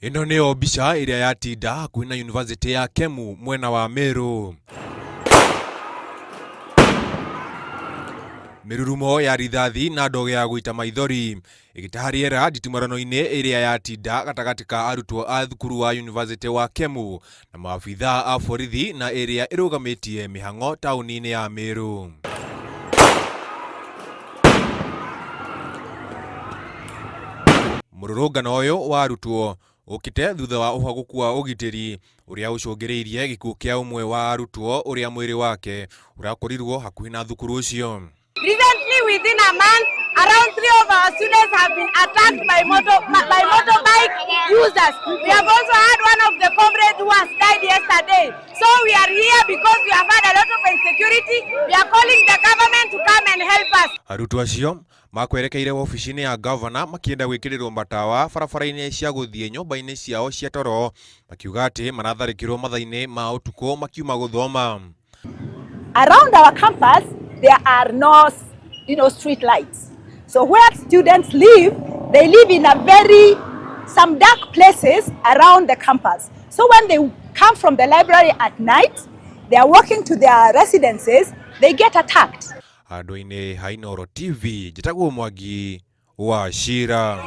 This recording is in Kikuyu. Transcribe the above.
Ĩno nĩyo mbica ĩrĩa yatinda hakuhĩ na yunivasĩtĩ ya Kemu mwena wa Meru. Mĩrurumo ya rithathi na ndogo ya gũita maithori ĩgĩtaha rĩera nditimũrano-inĩ ĩrĩa yatinda gatagatĩ ka arutwo a thukuru wa yunivasĩtĩ wa Kemu na maabithaa a borithi na ĩrĩa ĩrũgamĩtie mĩhang'o taũni-inĩ ya Meru. Mũrũrũngano ũyũ wa arutwo ũkĩte thutha wa ũhagũku wa ũgitĩri ũrĩa ũcũngĩrĩirie gĩkuũ kĩa ũmwe wa arutwo ũrĩa mwĩrĩ wake ũrakorirwo hakuhĩ na thukuru ũcio. Recently, within a month, around three of our students have been attacked by motorbike users. We have also had one of the comrades who has died yesterday. So we are here because we have had a lot of insecurity. We are calling the government to come and help us. Arutwo acio makwerekeire wabici-inĩ ya ngavana makĩenda gwĩkĩrĩrwo matawa barabara-inĩ cia gũthiĩ nyũmba-inĩ ciao cia toro, makiuga atĩ maratharĩkĩrwo mathaa-inĩ ma ũtukũ makiuma gũthoma. Around our campus, there are no street lights. So where students live, they live in a very, some dark places around the campus. So when they come from the library at night, they are walking to their residences, they get attacked. Handũ-inĩ ha Inooro TV, njĩtagwo Mwangi wa Cira.